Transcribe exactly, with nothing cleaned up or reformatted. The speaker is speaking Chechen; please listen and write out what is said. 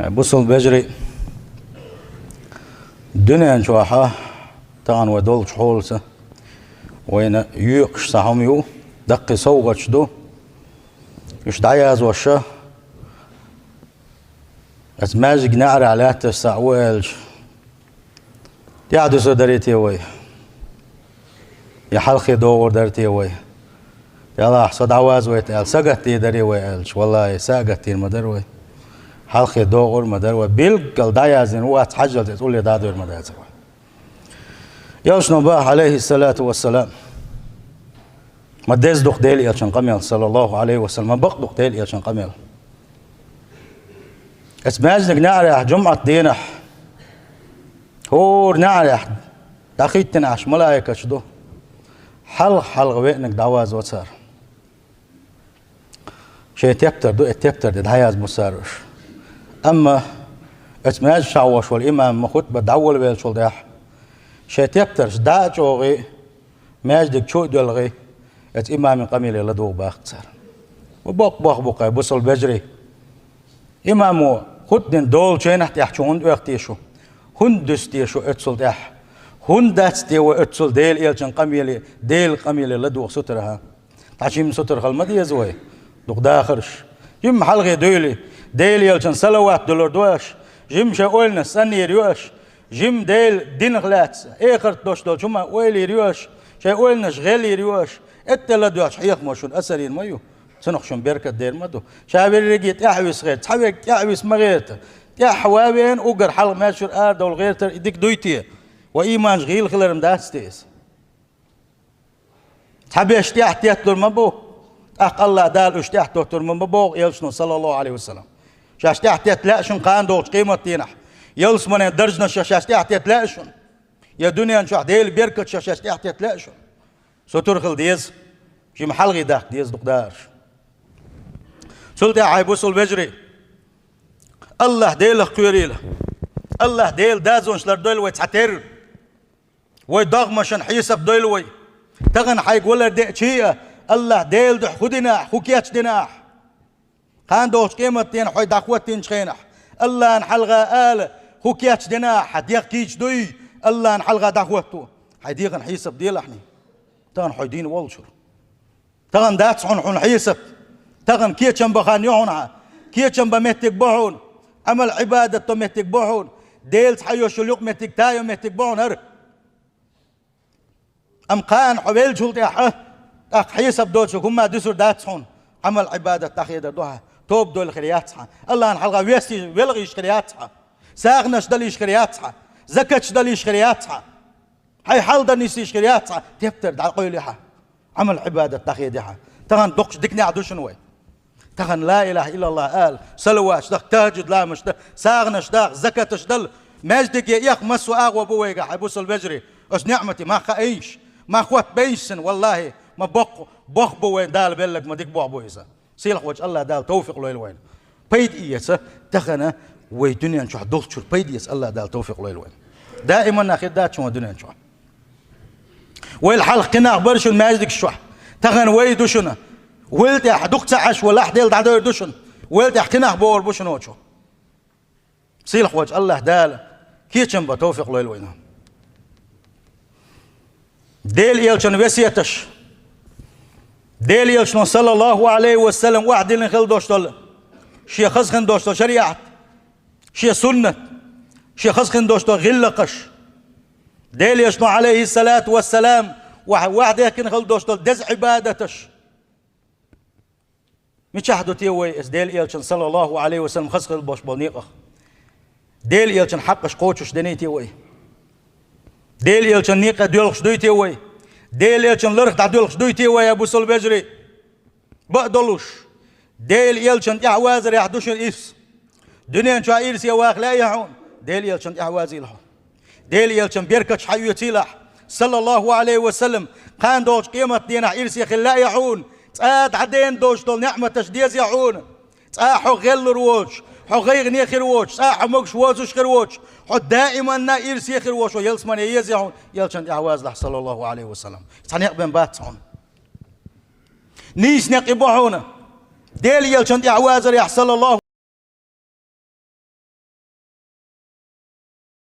Бусалба вежарий, дуьнен чохь тахана вай долчу хьолаца вайна йоькъуш цхьа хӀума ю, даккхий совгӀаташ ду. Уьш дӀаязваша, аса маьждиг неӀарехь лаьтташ схьа ву аьлча, тӀаьхьа дуьсур дарий те вай? Я хьалхе догӀур дарий те вай? Делахь, со дӀавазвайта аьлла, сагатдийр дарий вай аьлча, валлахӀи, сагатдийр ма дара вай. Хьалхе догӀур ма дара вай. Билггал дӀаяздина вац, хьажжалц иза улле дӀадойр ма дацара вай. Элчано боху, Ӏалайхиссалату вассалам, ма деза ду-кх Делан Элчан къамел, саллаллаху Ӏалайхи ва саллам, ма бакъ ду-кх Делан Элчан къамел. Аса маьждиг неӀарехь, жумӀат дийнахь, хӀора неӀарехь дӀахӀиттина Ӏаш малайкаш ду. Хьалха-хьалха веанарг дӀавазво цара. Шайн тептар ду, и тептар де дӀаязбо цара уьш. Амма аса маьждиг чохь волуш волу имам ма хутба дӀаволавеллачул тӀаьхьа, шайн тептарш дӀа а чӀогӀий, маьждиг чу а доьлхий, аса имаман къамеле ладугӀу боху цара. Ма боккха бохам бу-кх, бусалба вежарий. Имамо хутба дина долучу хенахь тӀехь чу хӀунда оьху те шу? ХӀунда дуьсу те шу оццул тӀаьхьа? ХӀунда дац те вай оццул Делан Элчан къамеле, Делан къамеле ладугӀу сутара, хӀа? Ткъа жимма сутара хила ма деза вай, дукха дахарш. Жимма хьалхе дуьйлий, Делан Элчанна салават дуьллур ду аша, жимма шайн ойланаш цӀанйийр ю аша, жимма Делан динах лаьцна, эхарт долуш долчу хӀуманах ойла йийр ю аша, шайн ойланаш гӀелйийр ю аша, эттӀа ладоьгӀча хьехамо шуна асар йийр ма ю, цунах шуна беркат дер ма ду. Ша верриге тӀаьхьа виса гӀерта, цхьаверг тӀаьхьа виса ма гӀерта. ТӀаьхьа ван веана уггар хьалха маьждигера арадовла гӀертар и дика дуй те? Вай иманаш гӀийла хилар-м дац те иза? Цхьаберш тӀаьхьа тетталур ма бу, тӀаккха АллахӀ Дала уьш тӀаьхьа тетталур ма бу боху Элчано, саллаллаху Ӏалайхи ва саллам. Шаьш тӀаьхьа тетта лаьа шуна кхана догӀучу къематдийнахь? Ялсаманин даржанаш шаьш тӀаьхьа тетта лаьа шуна? Я дуьнен чохь Делан беркаташ шаьш тӀаьхьа тетта лаьа шуна? Сутара хила деза, жимма хьалхе даккха деза дукха дахарш. Цул тӀаьхьа, хьайн бусалба вежарий, АллахӀ Делах кхоьрийла. АллахӀ Делан дозанаш лардойла вай цхьатерра. Вай догӀмашна хьесап дойла вай. Тахана хьайга валар деъча а, АллахӀ Делан дуьхьа хӀун дина ахь, хӀун кечдина ахь? Кхана догӀучу къематдийнахь хьо дӀахӀоттийначу хенахь, АллахӀна хьалха ала, хӀун кечдина ахь, хьан дегӀ кийча дуй, АллахӀна хьалха дӀахӀотто. Хьайн дегӀан хьесап делахь хьуна, тахана хьо дийна волчуьра. Тахана дац хьуна, хьуна хьесап. Тахана кечам бан хан ю хьуна хьан. Кечам бан меттиг бу хьуна. Ӏамал-Ӏибадат до меттиг бу хьуна. Делаца хьан йолуш йолу юкъаметтиг тайо меттиг бу хьуна хӀара. Амма кхана хьо веллачул тӀаьхьа, тӀаккха хьесап доцург хӀумма дуьсур дац хьуна. Ӏамал-Ӏибадат дӀахедар ду хьан. Тоба дойла хир яц хьан. АллахӀна хьалха вести, велха йиш хир яц хьан. СагӀанаш дала йиш хир яц хьан. Закаташ дала йиш хир яц хьан. Хьайн хьал дан нисдеш хир яц хьан, тептар дӀакъевли хьан, Ӏамал-Ӏибадат дӀахеди хьан. Тахана доккхачу диканехь ду шуна вай. Тахана ла илаха иллаллах ала, салаваташ даха, тахӀажжуд ламазаш дан, сагӀанаш даха, закаташ дала, маьждиге эха массо а агӀо бу вайгахь, хьайн бусалба вежарий. Оцу неӀмате мах хаийша, мах хӀоттабайша цунна, валлахӀи, ма боккха бохам бу вайна Дала белларг, ма дика бохам бу иза. Сийлахь волчу АллахӀ Дала тавфикъ лойла вайна. Пайда эца тахана вай дуьнен чохь долчуьра, пайда эца АллахӀ Дала тавфикъ лойла вайна. Даиманна хир дац шуна вай дуьнен чохь. Вайл хьалха кхин нах бара шуна маьждигаш чохь. Тахана вай ду шуна. Вайл тӀехь дукха ца Ӏаш, валлахӀи, Дела дӀадойр ду шуна. Вайл тӀехь кхин нах богӀур бу шуна оцу. Сийлахь волчу АллахӀ Дала кечам бан тавфикъ лойла вайна. Делан Элчан весеташ, Делан Элчано, саллаллаху Ӏалайхи ва саллам, охьадиллина хила долуш долу, шен хаза хин долуш долу шариӀат, шен суннат, шен хаза хин долуш долу гӀиллакхаш, Делан Элчано, Ӏалайхиссалату вассалам, охь-, охьадехкина хила долуш долу деза Ӏибадаташ. Мичахь ду те вай иза Делан Элчан, саллаллаху Ӏалайхи ва саллам, хаза хила болуш болу некъах? Делан Элчан хьакъаш кхочуш диний те вай? Делан Элчан некъа доьлхуш дуй те вай? Делан Элчан ларх дӀадоьлхуш дуй те вай, я бусалба вежарий? Бакъ долуш, Делан Элчан тӀаьхьавазарехь ду шуна ирс. Дуьнен чохь ирсе ваха лаьий хьуна, Делан Элчан тӀаьхьавазийла хьо. Делан Элчан беркаташ хьаоьцийла ахь, саллаллаху Ӏалайхи ва саллам, кхана догӀучу къематдийнахь ирсе хила лаьий хьуна, цкъа а дӀадена долуш долу неӀматаш дезий хьуна, цкъа а хьо гӀеллур воцуш, хьо гӀайгӀане хир воцуш, цкъа а хьо могуш возуш хир воцуш, хьо даиманна ирсе хир воцуш, хьо ялсамане езий хьуна, Элчан тӀаьхьавазалахь, саллаллаху Ӏалайхи ва саллам. Цхьа некъ бен бац хьуна. Нийса некъ и бу хьуна. Делан Элчан тӀаьхьавазарехь, саллаллаху